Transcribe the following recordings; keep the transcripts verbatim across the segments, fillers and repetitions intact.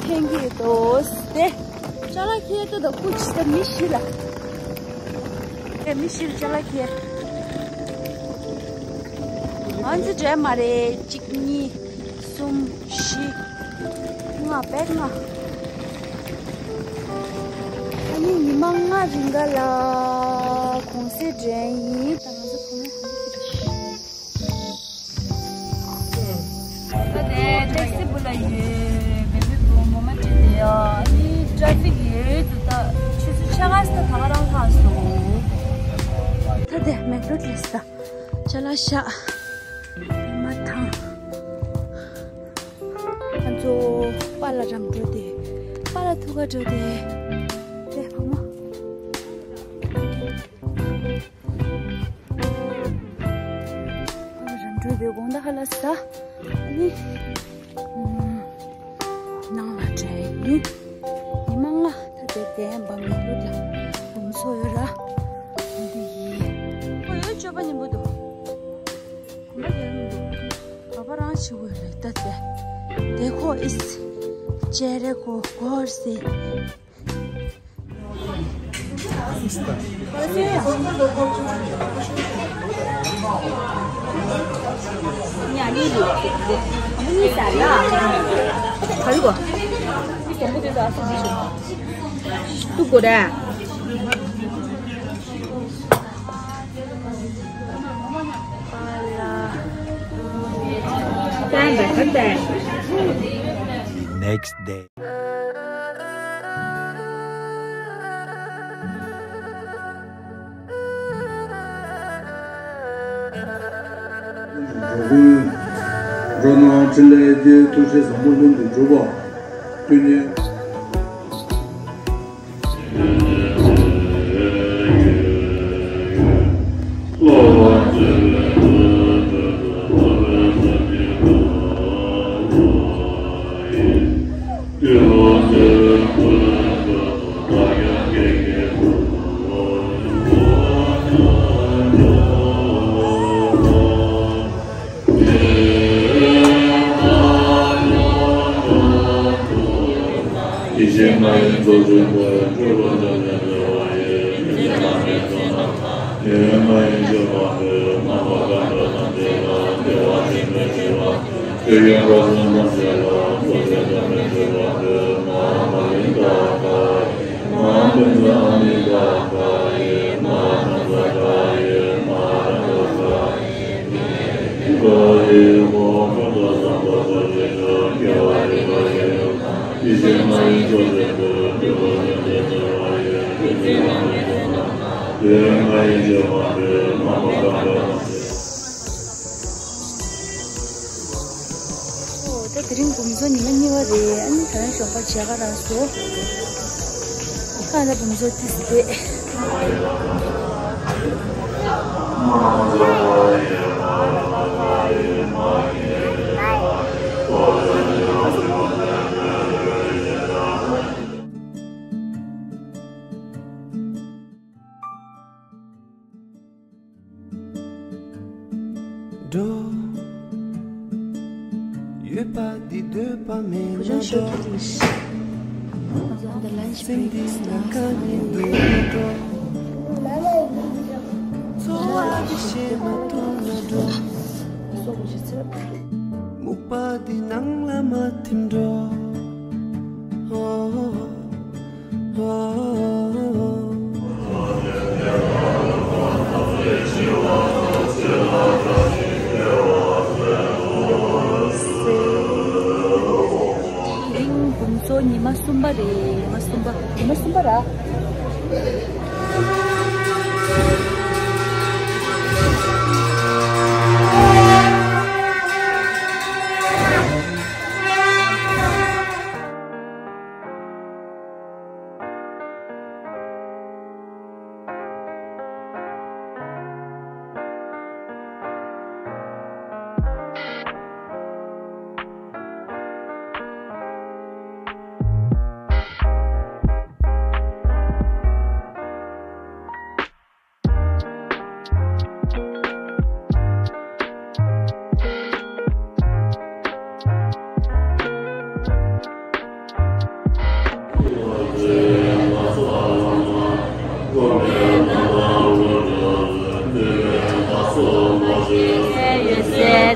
ཕན་གྱི་འདུག་སྟེ། ཅ་ལག་ཁྱེར་ཏོ་དང་སྐུ་ཅི་ད་མི་བཞི་ལ། ཨེ་མི་བཞི་ལ་ཅ་ལག་ཁྱེར། ང་ཚོ་འདྲ་མ་རེད། གཅིག་གཉིས། གསུམ། བཞི། ལྔ། བརྒྱད། ལྔ། ཨ་ནི་ཉི་མ་ལྔ་རིང་ག་ལ་གུང་སེང་འདྲ་ཡིན། ད་ང་ཚོ་གུང་སེང་འདྲ་ཡིན། ད་དེ་ཊེག་སི་བུ་ལ་ཡོད། བེ་བི་བུ་མོ་མ་ཅི་དེ་ཡ། ཨ་ནི་ཊེ་ཕིག་ཡོད་འདུག་ད་ཆུ་ཚོད་ཕྱེད་ཀ་ཙམ་ད་ག་རང་ལྷག་སོང་། ད་དེ་མེག་ཌོ་ནལ་སི་ད། ཅ་ལག་ཤག་མ་ཐང་། ང་ཚོ་པཱ་ལགས་རང་འགྲོ་དེ། པཱ་ལགས་ཐུག་ག་འགྲོ་དེ། དེ་བུ་མོ། པཱ་ལགས་རང་འགྲོ་དེ་དགོང་དག་ཧ་ལ་ས། ཨ་ནི། ནང་ལ་འདྲ་ཡིན། ཉི་མ་ལྔ་ད་དེ་བསྡད་པ་མི་ལོ་ལ་བུམ་སོ་ཡོད་ར། འདི་ཡིན། ཁོ་ཡོད་སྤྱོད་པ་ཉིན་པོ་འདུག་གོམ་པ་རྒྱག་མི་འདུག་ག་པ་རང་ཞིག་འོས་ལ་ད་དེ། དེ་ཁོ་ཨིས། ཅེ་རེ་ཁོ་གོར་སི། The next day. འགྲོ་ཀུན་འགྲོ་རྣམས་ཕྲིན་ལས་ཀྱི་ཐུགས་རྗེ་བཟང་པོ་ལྷུན་དུ་གྲུབ་པ། ཀུན་ནས། ཨོ། ད་དེ་རིང་བུམ་ཚོ་ཉི་མ་གཉིས་པ་རེད། ཨ་ནི་ད་རང་ཞོགས་པ་མཇལ་ཁ་རག་སོང་། ཁ་ན་བུམ་ཚོ་ཏིས་བསྡད། འགྲོ། ཡོད་པ་འདི་འདོད་པ་མེད་ན་འགྲོ། སེམས་འདི་ལ་དཀའ་ནས་འདུག་འགྲོ། འཚོ་བ་འདི་ཞེ་མ་ཐུང་ན་འགྲོ། སྨུག་པ་འདི་ནང་ལ་མ་ཐིམ་འགྲོ། ཧོ། དེ་རིང་བུམ་ཚོ་ཉི་མ་གསུམ་པ་རེད། ཉི་མ་གསུམ་པ། ཉི་མ་གསུམ་པ་ར།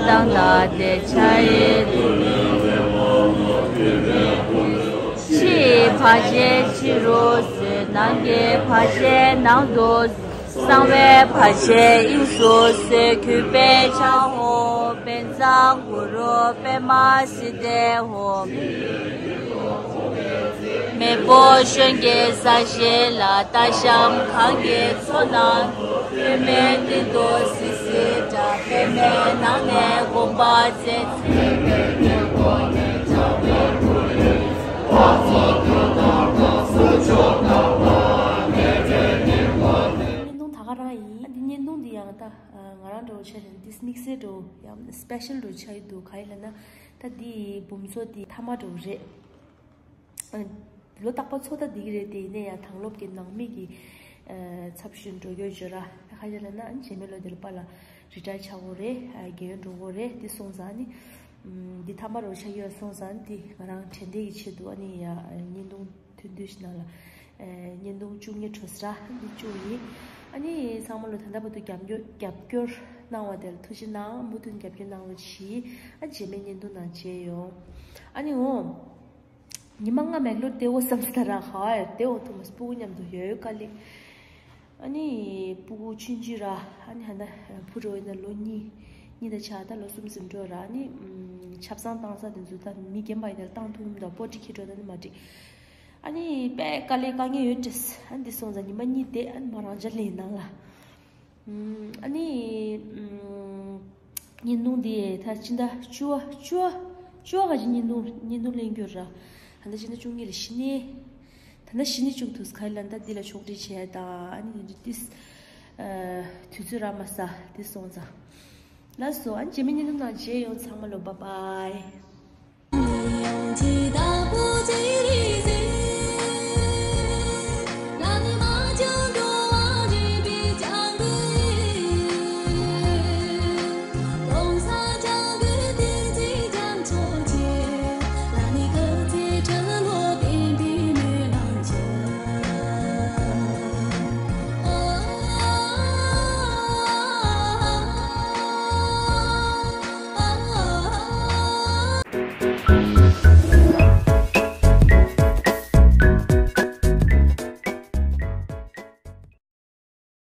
དང་ལ་དེ་ཆ་ཡི། ཕྱི་ཡི་བར་ཆད་ཕྱི་རུ་སོལ། ནང་གི་བར་ཆད་ནང་དུ། གསང་བའི་བར་ཆད་དབྱིངས་སུ་སོལ། གུས་པས་ཕྱག་འོ། པཉྩ་གུ་རུ་པདྨ་སིདྡྷི་ཧོ། མེ་ཕོ་གཞོན་སྐྱེས་ས་གཞི་ལ། རྟ་ཞབས་གངས་ཀྱི་མཚོ་ནང་དུ། པདྨའི་སྟེང་དུ་སིལ་སིལ་སྒྲ། པདྨའི་ནང་ནས་དགོངས་པ་མཛད། བརྙན་ཐུང་ད་ག་རང་ཡིན། འདི་བརྙན་ཐུང་འདི་ཡང་ད་ང་རང་འདྲ་བོ་ཆགས་རེད། འདི་དམིགས་བསལ་འདྲ་བོ་ཡང་སི་པེ་ཤལ་འདྲ་བོ་ཆགས་ཀྱི་འདུག་ག་ཡིན་ལབ་ན། ད་འདི་འབུམ་ཚོགས་འདི་མཐའ་མ་འདྲ་བོ་རེད། ལོ་རྟག་པར་ཚོགས་ད་འདི་གི་རེད་དེ། ཡིན་ནའི་ཡང་དང་སློབ་ཀྱི་ནང་མི་གི་ཚབ་ཞུས་འགྲོ་རྒྱུ་བརྗོད་ར། ད་ག་རེ་ལབ་ན་རྗེས་མའི་ལོ་འདིར་པཱ་ལགས་རི་ཊ་ཡར་ཆགས་དགོས་རེད། རྒས་ཡོལ་འགྲོ་དགོས་རེད། དེ་སོང་ཙང་ནི་འདི་མཐའ་མ་རུ་ཆགས་ཡོད་སོང་ཙང་ནི་དེ་ང་རང་དྲན་རྟེན་གྱི་ཆེད་དུ་ཨ་ནི་ཡ་བརྙན་ཐུང་ཐུང་ཐུང་ཞིག་ནང་ལ་བརྙན་ཐུང་བཅུ་གཉིས་འགྲོ་ས་ར་འདི་བཅུག་ཡིན། ཨ་ནི་ཚང་མ་ལོ་ད་ལྟ་བར་དུ་རྒྱབ་སྐྱོར་རྒྱབ་སྐྱོར་གནང་བ་དེར་ཐུགས་རྗེ་གནང་། མུ་མཐུད་རྒྱབ་སྐྱོར་གནང་རོགས་གྱིས། ཨ་རྗེས་མའི་བརྙན་ཐུང་ནང་མཇལ་ཡོང་། ཨ་ནི་འོ། ཉི་མ་ལྔ་མེག་ལོར་བསྡད་འོ་བསམ་སྟེ་ར་ཧ་ཡར་བསྡད་འོ་ཐུབ་མ་སོང་། སྤུ་གུ་མཉམ་དུ་ཡོད་ཡོད་དཀའ་ལས། ཨ་ནི་སྤུ་གུ་ཆུང་ཆུང་ར། ཨ་ནི་ཧ་ན་བུ་རོ་ཡིན་ན་ལོ་གཉིས་གཉིས་དང་ཆ་ད་ལོ་གསུམ་ཟིན་འགྲོ་ར། ཨ་ནི་ཆབ་གསང་བཏང་ས་དེ་ཚོ་ད་མི་རྒན་པ་ཡིན་ན་བཏང་ཐུབ་མི་འདུག་པོ་ཏི་འཁྱེར་འགྲོ་ད་ནི་མ་འགྲིག་ཨ་ནི་དཔེ་དཀའ་ལས་དཀའ་ངལ་ཡོད་དྲེས། ཨ་ནི་འདི་སོང་ཙང་ཉི་མ་གཉིས་བསྡད། ཨ་ནི་མ་རང་འཇགས་ལས་ནང་ལ། ཨ་ནི་བརྙན་ཐུང་འདི་ད་སྤྱི་ཟླ་བཅུ་བ་བཅུ་བ་བཅུ་བ་ག་ཅིག་བརྙན་ཐུང་བརྙན་ཐུང་ལེན་རྒྱུ་ར། ད་ལྟ་སྤྱི་ཟླ་བཅུ་གཉིས་ལ་གཞི་ནས་ད་ལྟ་གཞི་ནས་བཅུག་ཐུབ་ས་ག་ལ་ད་འདི་ལ་ཕྱོགས་སྒྲིག་བྱས་ད། ཨ་ནི་འདི་འདྲ་ཏིས་དུས་ཚོད་རག་མ་ས་འདི་སོང་ཙང་། ལགས་སོ། ཨ་ནི་རྗེས་མའི་བརྙན་ཐུང་ནང་མཇལ་ཡོང་། ཚང་མ་ལོ་བཱའི་བཱའི།